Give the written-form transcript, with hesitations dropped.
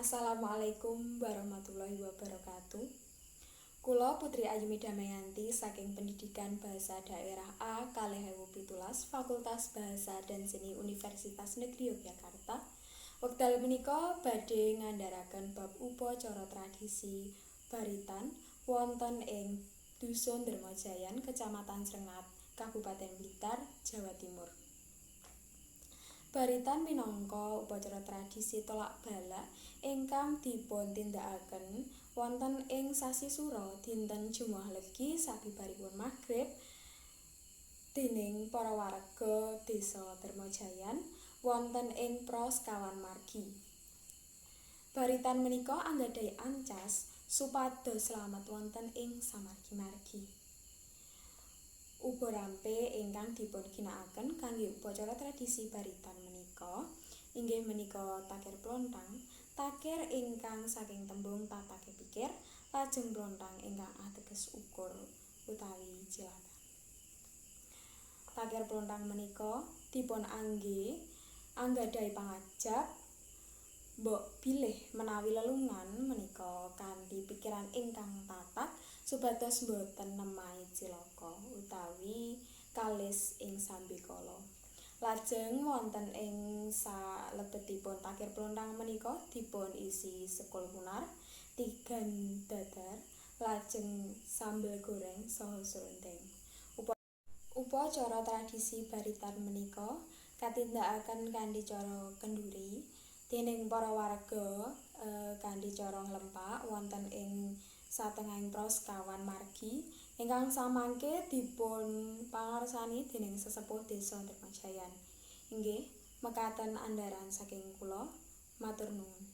Assalamualaikum warahmatullahi wabarakatuh. Kula Putri Ayumi Damayanti saking Pendidikan Bahasa Daerah A 2017, Fakultas Bahasa dan Seni Universitas Negeri Yogyakarta. Wekdal menika badhe ngandharaken bab upacara tradisi baritan wonten ing Dusun Dermojayan, Kecamatan Srengat, Kabupaten Blitar, Jawa Timur. Baritan minangka upacara tradisi tolak balak ingkang dipuntindakaken wonten ing sasi Sura dinten Jemuah Legi sabibaripun magrib dening para warga Desa Dermojayan wonten ing pro sekawan margi. Baritan menika anggadhahi ancas supados slamet wonten ing samargi-margi. Ubarampe ingkang dipunginakaken kangge upacara tradisi baritan menika inggih menika takir plontang, takir ingkang saking tembung tatake pikir, lajeng plontang ingkang ateges ukur utawi cilaka. Takir plontang menika dipun angge anggadhahi pangajap mbok bilih menawi lelungan menika kanthi pikiran ingkang tatak supados boten nemahi cilaka utawi kalis ing sambekala. Lajeng wonten ing salebetipun takir plontang menika dipun isi sekul punar, tigan dadar, lajeng sambel goreng saha serundeng. Upacara tradisi baritan menika katindakaken kanthi cara kenduri dening para warga kanthi cara nglempak wonten ing satengahing pro sekawan margi ingkang samangke dipun pangarsani dening sesepuh Desa Dermojayan. Inggih, mekaten andharan saking kula. Matur nuwun.